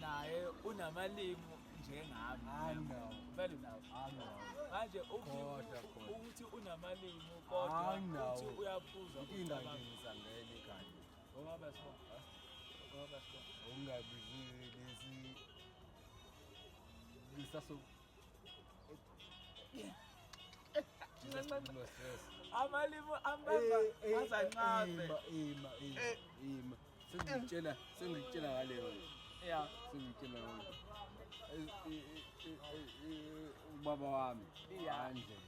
Naye unamalimi njengami. Anawo. Vele unawo. Anawo. Manje Kodwa, kodwa. ukuthi unamalimi kodwa Anawo. uthi uyaphuza. Inkinga nje ngisangene ekhaya. Ngoba sibonga. Ngoba sibonga. Ungabizi lesi lisaso. No stress. Amalimi ambamba azanqabe. Ima, ima, ima, ima. Sengikutshela ngaleyo nje. Sengikutshela ngaleyo. Ubaba wami. Andlela.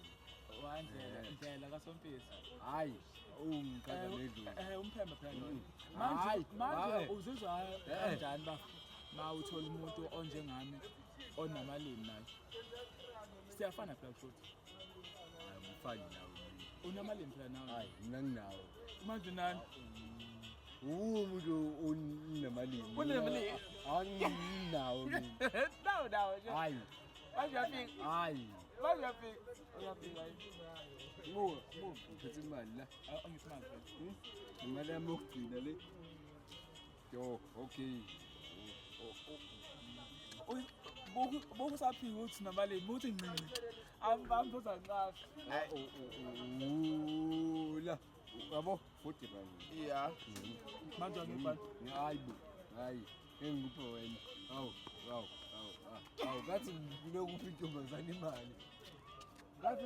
Wandlela, ndlela kaSompisi. Hayi, ungiqhaza nedlozi. Umphembe phela loyo. Hayi, Manje hayi. uzizwa kanjani bafo ma uthola umuntu onjengami onamalimi naye? Siyafana phela futhi. Angifani nawe mina. Unamalimi phela nawe. Hayi, mina nginawo. Manje unani? Uwumuntu onamalimi. Unamalimi. Anginawo mina. Nawo nawo nje. Hayi, Manje uyafika. hayi. Manje uyafika. Uyafika. Buka, buka, ngiphethe imali la. Angisimali phela. Imali yami yokugcina le. Yo, okay. Boku usaphika ukuthi namalimi uthi ngqingqi. Ambamba uzanqabe. La. Yabo, 40 rand. Yeah. Manje angibhali. Hayi bo. Hayi. Engikuphe wena. Hawu, hawu, hawu. Hawu, ngathi ngilokuphi intombazane imali. Ngathi